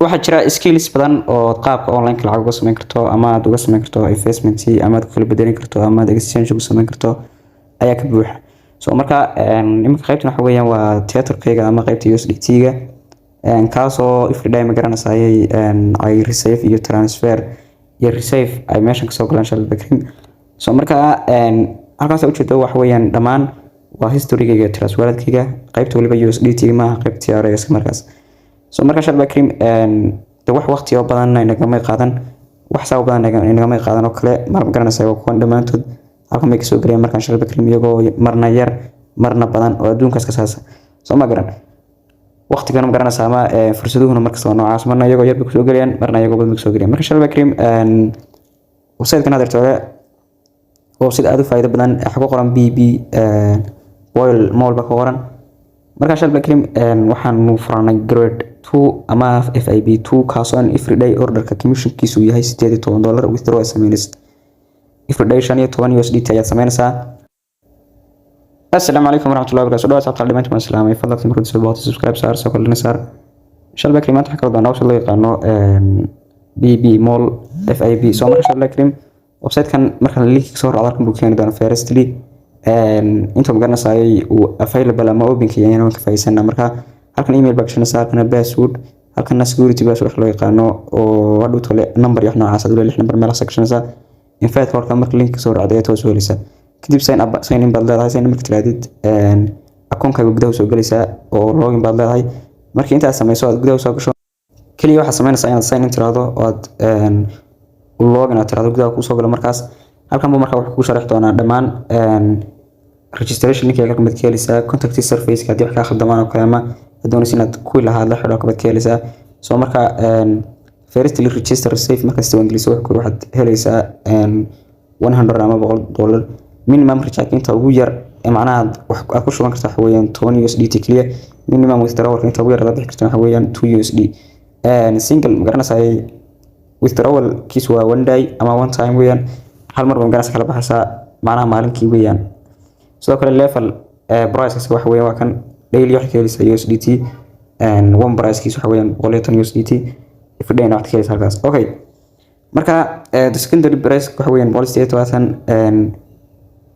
Waxaa jira skills badan oo qaabka online lacag uga samayn karto, ama aad uga samayn karto investment, ama aad ku kala bedelin karto, ama aad exchange uga samayn karto ayaa ka buuxa. So marka iminka qaybtan waxa weeyaan waa Tetherkayga ama qaybta USDT-ga, kaasoo everyday, ma garanaysaayay, ay receive iyo transfer iyo receive ay meeshan kasoo galaan insha Allah kariim. So marka halkaas ujeedo waxa weeyaan dhammaan waa historygayga Trust Wallet-kayga, qaybta waliba USDT maaha, qaybta TRX markaas. So marka insha Allah kariim, de wax waqti oo badan inagamay qaadan, wax saa u badan inagamay qaadan oo kale ma garanaysaa. Waa kuwan dhammaantood halkan bay kasoo galayaan marka insha Allah kariim, iyagoo marna yar marna badan oo adduunkaas ka saasa. Soo ma garan waqtigan, ma garanaysaa, ama fursaduhuna markasta waa noocaas: marna iyagoo yar bay kusoo gelayaan, marna iyagoo badan bay kusoo gelayaan. Marka insha Allah kariim, website-kan hadda hore website aad u faa'iido badan waxa ku qoran BB Boil Mall ba ku qoran. Marka insha Allah kariim, waxaanu furanay grade 2 ama VIP 2, kaasoo aan everyday orderka commissionkiisu yahay $18. Withdraw ay sameynaysa everyday 15 USDT ayaad sameynaysaa. Assalaamu calaykum waraxmatullahi wabarakatuh. Dhawaad sabta dhamaantiin waan salaamay. Fadlan markaad soo booqato subscribe saar, soo kordhina saar. Insha Allah kariim, maanta waxaan kala doonaa website loo yaqaano BB Mall VIP. So marka insha Allah kariim, website-kan marka link soo raacdo halkan buu keeni doonaa. Firstly, inta magaranaysaayay uu available ama open ka yahay waan ka faa'iidaysanaa. Marka halkan email baa gashanaysaa, halkana password, halkana security password wax loo yaqaano oo hadhow tole number iyo wax noocaas aad u lix number meelahaas gashanaysaa. Invite code marka link soo raacdo ayaa toos u helaysaa. Kadib sign up, sign in baad leedahay. Sign in marka tirahdid, akoonkaaga gudaha soo gelaysaa oo login baad leedahay. Markii intaad samayso aad gudaha soo gasho, kaliya waxaad samaynaysaa inaad sign in tiraahdo oo aad login aad tiraahdo, gudaha kuu soo galo. Markaas halkan buu markaa wuxuu kuu sharxi doonaa dhammaan registration link halkan baad ka helaysaa, contact service haddii wax kaa khaldamaan oo kale ama aad doonayso inaad kuwii lahaad la xidho baad ka helaysaa. So marka firstly register safe, markaad isdiiwaangeliso waxaad helaysaa 100 ama $100. Minimum recharge, inta ugu yar ee macnaha wax aad ku shuban kartaa, waxa weeyaan 10 USDT kaliya. Minimum withdrawal, inta ugu yar aad bixi kartaa, waxa weeyaan 2 USD. Single, ma garanaysaa, withdrawal kiis waa one day ama one time weeyaan, hal mar ba magaranaysa kala baxaysaa, macnaha maalinkii weeyaan. Sidoo kale level price waxa weeyaan waa kan daily waxaad ka helaysaa USDT one, price kiis waxa weeyaan 110 USDT, every day waxaad ka helaysaa halkaas. Okay, marka the secondary price waxa weeyaan 178,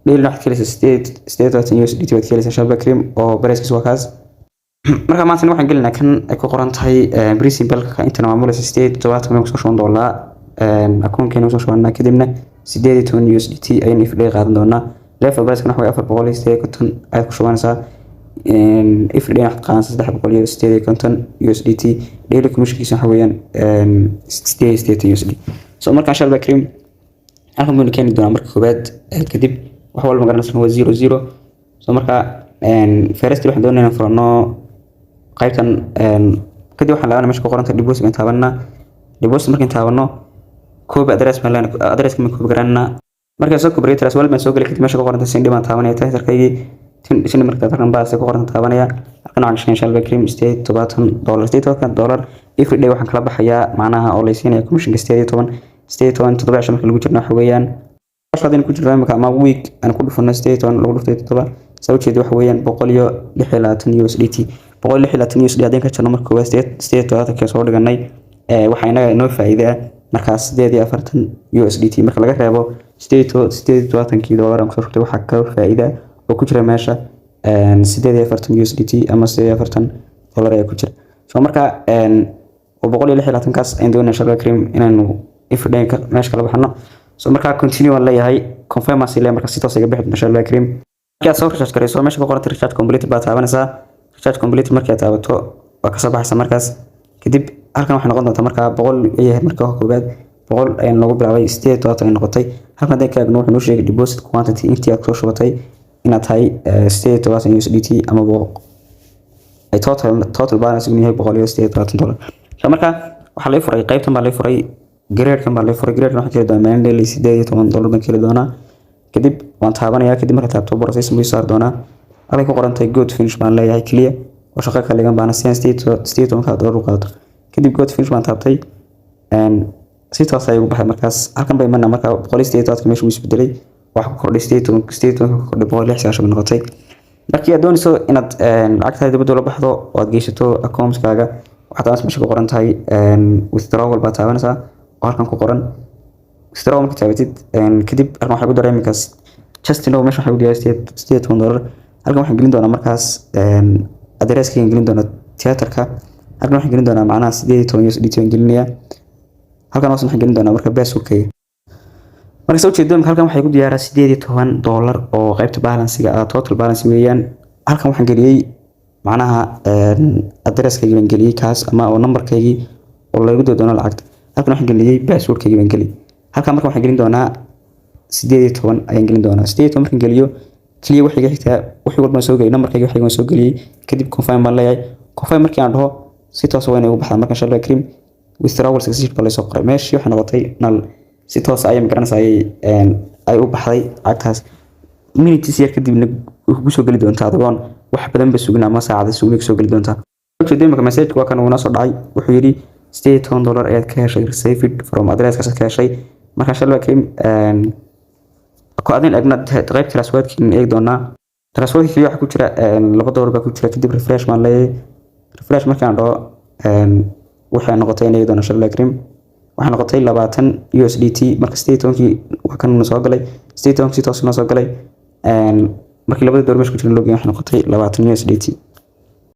daily waxaad ka helaysaa 88 USDT waad ka helaysaa insha kariim, oo price kiis waa kaas. Marka maanta waxaan gelinaa kan ay ku qoran tahay principalka intana maamulaysa. 78 baynu kusoo shuban doonaa akoonkeena, kusoo shubanaa, kadibna 18 USDT ayaynu everyday qaadan doonaa. Level price waxa weeye 458 ayaad ku shubanaysaa, everyday waxaad qaadanaysaa 358 USDT. Daily commissionkiisa waxa weeyaan 88 USD. So marka insha Allah kariim, halkan baynu keeni doonaa marka koowaad. Kadib wax walba magaranaysa waa zero zero. So marka first waxaan doonaynaa inaan furano qaybtan. Kadib waxaan laabanaa meesha ku qoranta deposit baan taabanaa. Deposit markaan taabano, copy address baan leenahay, address ma copy garanaa. Markaan soo copy address walba soo galay, kadib meesha ku qoranta send baan taabanaya, Tetherkaygii send. Marka halkan baa ku qoranta taabanaya, halkan waxaan gashanaya insha Allah kariim $78. $78 every day waxaan kala baxayaa, macnaha oo laysiinaya commissionka 18, 18 7 cisho marka lagu jirno waxa weeyaan haddaynu ku jirno imika ama week aan ku dhufano, 18 lagu dhuftay 7, saa ujeeda waxa weeyaan 126 USDT. 126 USD haddaan ka jarno marka koowaad 78-ka soo dhiganay, waxaa inaga inoo faa'iidaa markaas 48 USDT. Marka laga reebo $78-kii aan kusoo shubtay, waxaa ka faa'iida oo ku jira meesha 48 USDT ama $48 ayaa ku jira. So marka oo 126-kaas ayaan doonaya insha Allah kariim inaynu everyday meesha kala baxno. So marka continue waan leeyahay, confirm aan leeyahay, marka si toos iga bixi insha Allah kariim. Markii aad soo recharge garayso, meesha ku qoranta recharge complete baad taabanaysaa. Recharge complete markii aad taabato, waa kasoo baxaysa. Markaas kadib halkan waxay noqon doontaa markaa 100 ay ahayd marka koowaad, 100 ayaan loogu bilaabay, 78 ay noqotay. Halkan haddaan ka eegno, wuxuu noo sheegay deposit quantity, intii aad kusoo shubatay, inaad tahay 78 USDT ama ay total balance uu yahay $178. So marka waxaa laga furay qaybtan baa laga furay, grade-kan baa laga furay. Grade-kan waxaan ka heli doonaa maalin daily $18 baan ka heli doonaa. Kadib waan taabanayaa. Kadib marka taabto, process buu saar doonaa. Halkay ku qoran tahay good finish baan leeyahay kaliya, oo shaqo kale igan baana si aan $18-ka u qaato. Kadib good finish baan taabtay, si toos ayay ugu baxay. Markaas halkan bay imanaa. Marka 178-ka meesha wuu isbedelay, waxa ku kordhay 18, 18-ka ku kordhay, 196 bay noqotay. Markii aad doonayso inaad lacagtaada dibadda ula baxdo oo aad geysato accounts-kaaga. Waxaad taabanaysaa meesha ku qoran tahay withdrawal baa taabanaysaa oo halkan ku qoran withdrawal. Marka taabatid kadib, halkan waxaa ku daray iminkaas just now meesha waxaa ku diyaar $18. Halkan waxaan gelin doonaa markaas addresskaygan gelin doonaa Tetherka. Halkan waxaan gelin doonaa macnaha 18 USDT baan gelinayaa. Halkan hoose waxaan gelin doonaa marka passwordkayga. Marka soo jeedo, halkan waxay ku diyaaraa $18 oo qaybta balance-ga ah, total balance weeyaan. Halkan waxaan geliyey macnaha addresskaygii baan geliyey kaas ama oo numberkaygii oo lagu diri doono lacagta. Halkan waxaan geliyey passwordkaygii baan geliyey. Halkan marka waxaan gelin doonaa 18 ayaan gelin doonaa. 18 markaan geliyo, kaliya waxay iga xigtaa wixii walba soo geliyay, numberkayga waxay soo geliyey. Kadib confirm baan leeyahay. Confirm markii aan dhaho, si toos ah waa inay ugu baxdaa. Marka insha kariim withdrawal succeed baa lasoo qoray. Meeshii waxay noqotay null. Si toos ah ayay, magaranaysaa, ay u baxday lacagtaas. Minutes yar kadibna kugu soo geli doontaa, adigoon wax badan ba sugin ama saacada sugin soo geli doontaa. Ujeedo imika message waa kan uuna soo dhacay. Wuxuu yidhi $18 ayaad ka heshay, received from addresskaas ka heshay. Marka insha Allah kariim ku adin egna qayb Trust Walletkiin eegi doonaa. Trust Walletkii waxa ku jira $2 baa ku jira. Kadib refresh baan leeyahay. Refresh markaan dhaho, waxay noqotay in eegi doona insha Allah kariim waxay noqotay 20 USDT. Marka 18-kii waa kan soo galay, 18-kii si toos noo soo galay. Markii labada dollar meesha ku jiran loo geeyay, waxay noqotay 20 USDT.